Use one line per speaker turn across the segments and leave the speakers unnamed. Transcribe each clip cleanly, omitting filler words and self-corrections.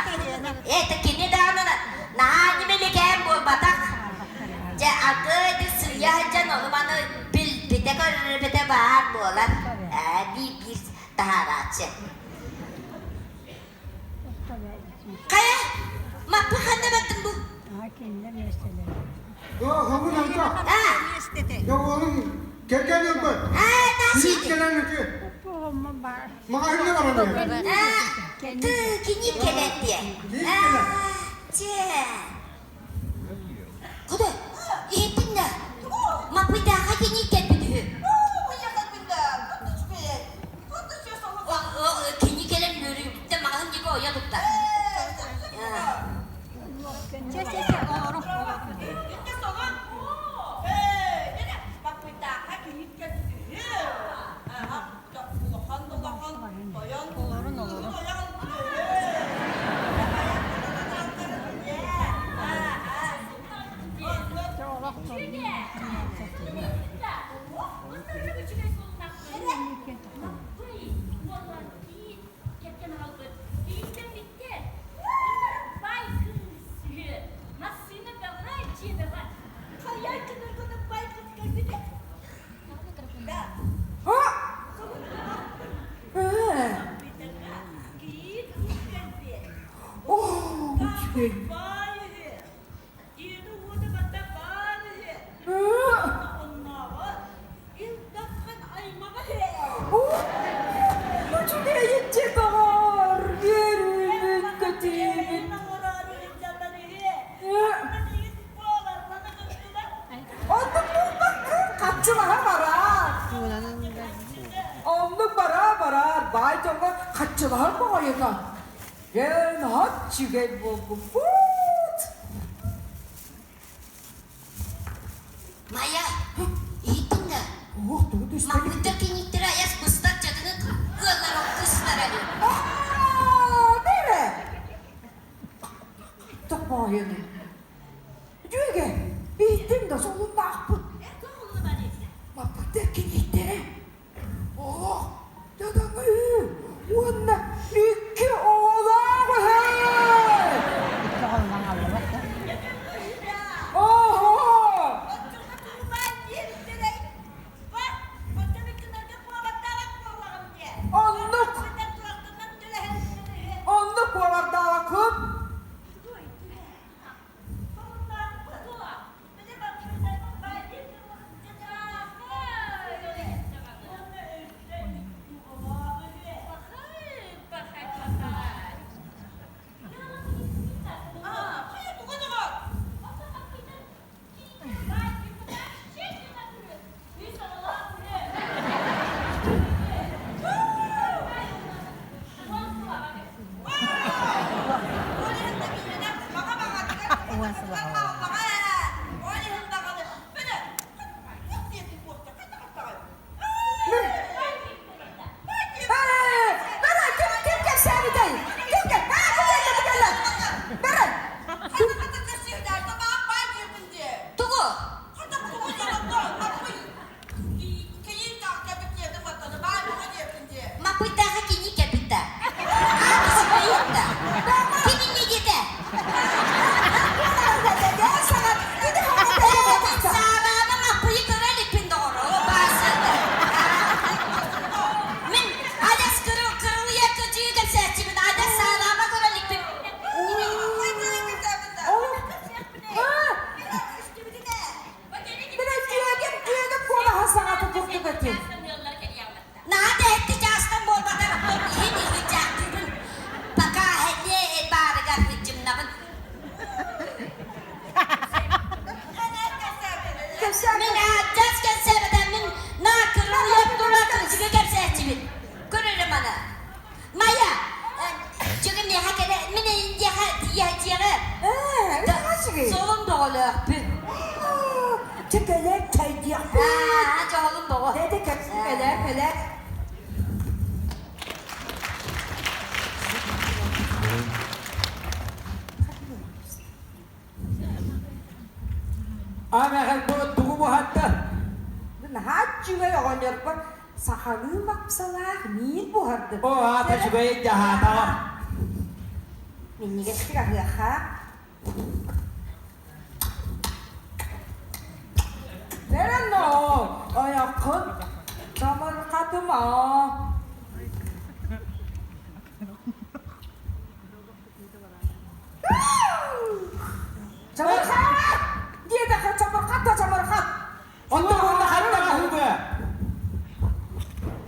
буолара. Это кини даҕаны наһаа ньимиликээн буолбатах. Дьэ, аты сыыйа сылдьан ону-маны билбитэ-көрбүтэ баар буолар. Ээ, биир-биир таһаарааччы. Хайа, Маппы ханна бардыҥ бу?
Хомун айта. Уолум кэргэн ылбыт. Кини кэлэн үтү. Маҕаһыыҥҥа баран иһэр.
Кини кэлэн диэ. Чэ. Куда? Иһиттиҥ да? Маппыйдаахха кини кэлбит үһү. Кини кэлэн үөрүүбүттэн маҕаһын диэки ойо тутта.
Оннук буолбакка, хаччылаһа бараар. Оннук бараа-бараар, баай дьоҥҥо хаччылаһар баҕайыта. Дьэ, наһаа үчүгэй буолбуппут.
Майа, иһиттиҥ да?
Уох, тугу да истэ илик.
Маппыттар кинииттэрэ айас быстар дьадыҥы ыаллар кыстара үһү.
Аа, бэрэ! Тохпоойуну. Дьүөгэ, иһиттиҥ да солуннаахпыт. Маппыттар кинииттэрэ Олох дьадаҥы үһү уонна икки оҕолоох үһү! Оһо! Оннук! Оннук уолардаабаккын! Бара, ким ким кэпсээбитэй? Ким кэп? Аа, бу кэллэ, бу кэллэ. Бара.
Тугу? Маппыйдааҕы кини кэпитэ. Аата Кини не диэтэ? Саабаама Маппыйы көрө иликпин доҕор, оо баасыата. Мин адьас кырылыйа кыдьыы кэпсээччибин, адьас саабаама көрө иликпин. Наһаа тэһитти чаастан буолбатар, иһин иһитчээхтиибин. Пока эһэтиэ баарыгар сыдьымнабын. Мин аадьас кэпсээбэтэ, мин наа кырылыйар тура кырдьыгы кэпсээччибин. Көр эрэ маны. Майя, дьиҥэ миэхэ кэлэ, мин эйиэхэ тиийээчиэҕэ. Солун бөҕөлөөхпүн.
Чэ кэлэр чэйдиэхпит.
Аа, дьолун бөҕө.
Дэ кэпсии кэлэр кэлэр.
Анахан бу тугу буһатта?
Наһаа үчүгэй оҕонньорбор сахалыы лапсалаах миин буһардым.
О, аата үчүгэй дьаһаатаҕа.
Минньигэстик аһыахха. Бэрэнноо, айаххын самырхатыма. Чабырхат! Диэтэххэ чабырхат да чабырхат!
Онно уонна ханна аһыыбы?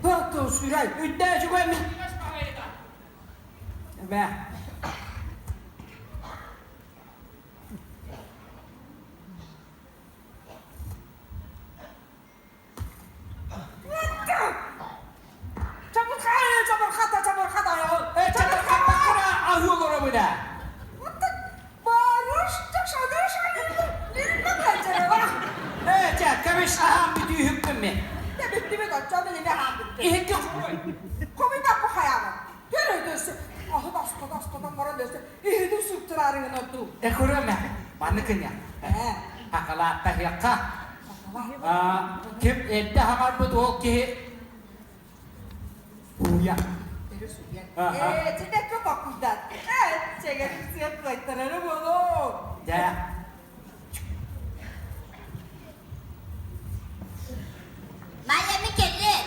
Туох сүрэй?
Үттээ үчүгэй мин Бэ.
Чабырхай, чабырхата, чабырхата,
Э, чабырхаппаккара аһыы олоробун ээ. Э, чэ, кэбис аһаан бүтүүһүкпүн мин. Иһикки Э, көрүөм ээ. Маннык гынньа. Акалааттаһыахха. Ким эрдэ хаҥарбыт ол киһи Уйа.
Ээ, чэтэккэ токкуйдаат. Ээ, чэгэрин сыа кыайтарара буолуо.
Дьэ.
Майя ми кэллин.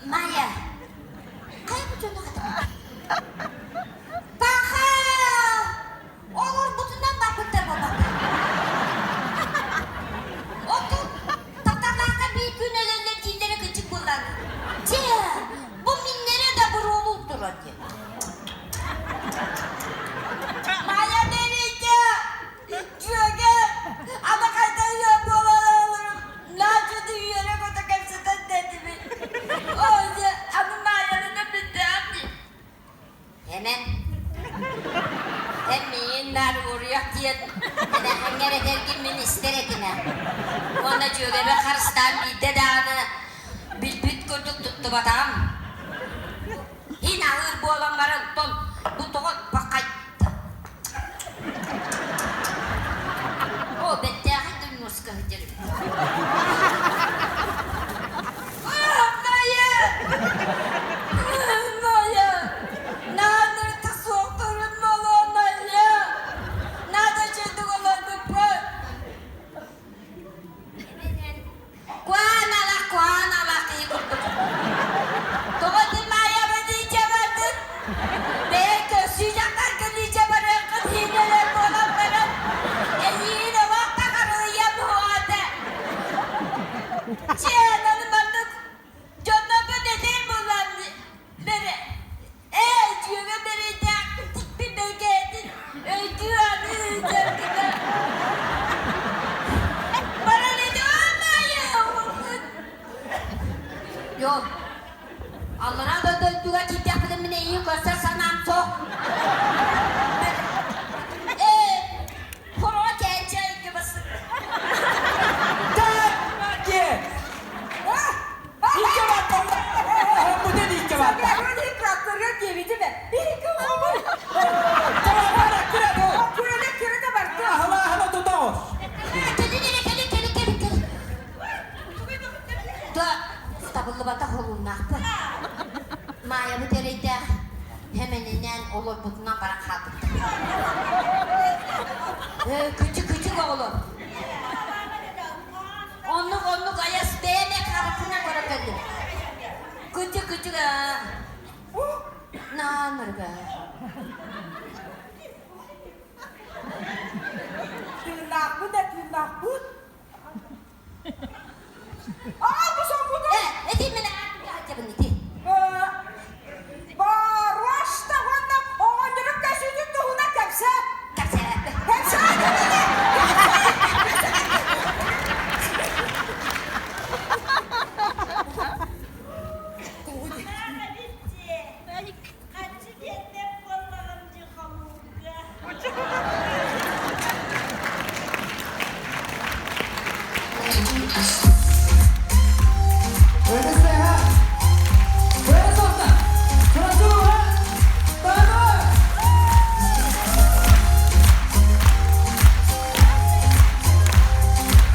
Майя. Хайа бу дьону хатыппыт? Паха! Олорбутунан барбыттар буолбакка. Оту таталаахха биир күн өлөллөр дииллэрэ кырдьык буоллаҕа. Дьэ, бу миннэрэ да буруолуу турар диэн. Майа Мэрийтэ, дьүөгэ, ама хайдах ыал буолан олорум, наадьыды үөрэ-көтө кэпсэтэн дэтибит. Оо, дьэ, аны Майаны да билдэҕим дии. Эмэн, эн миигин наар уоруйах диэн эмээхиҥҥэр этэргин мин истэр этим ээ. Уонна дьүөгэбин харыстаан биирдэ даҕаны билбит курдук туттубатаҕым. Иһин аһыыр буолан баран, оттон бу тоҕо баххайда? Оо, бэртээхэй да ньуоска сылдьар эбит. Чээн, маннык Дьоннорбун этэр буолан бэрэ ээ дьүөгэ бэрэйдээх тикпит бэргээтин өйдүү аныы ыытаргына баран Йоо, аллараа да дойдуга киирдэхпинэ мин эйиин көрсөр санаам суох. Ээ, хоро кээнчэ басыр. Табыллыбатах олуннаахпын. Маайабыт эрэйдээх хэмэнинэн олорбутунан баран хаалбыт. Күчүк-күчүк оҕолор. Оннук оннук айас бэйэм харахпынан көрө кэллим. Күчүк күчүк наанырга.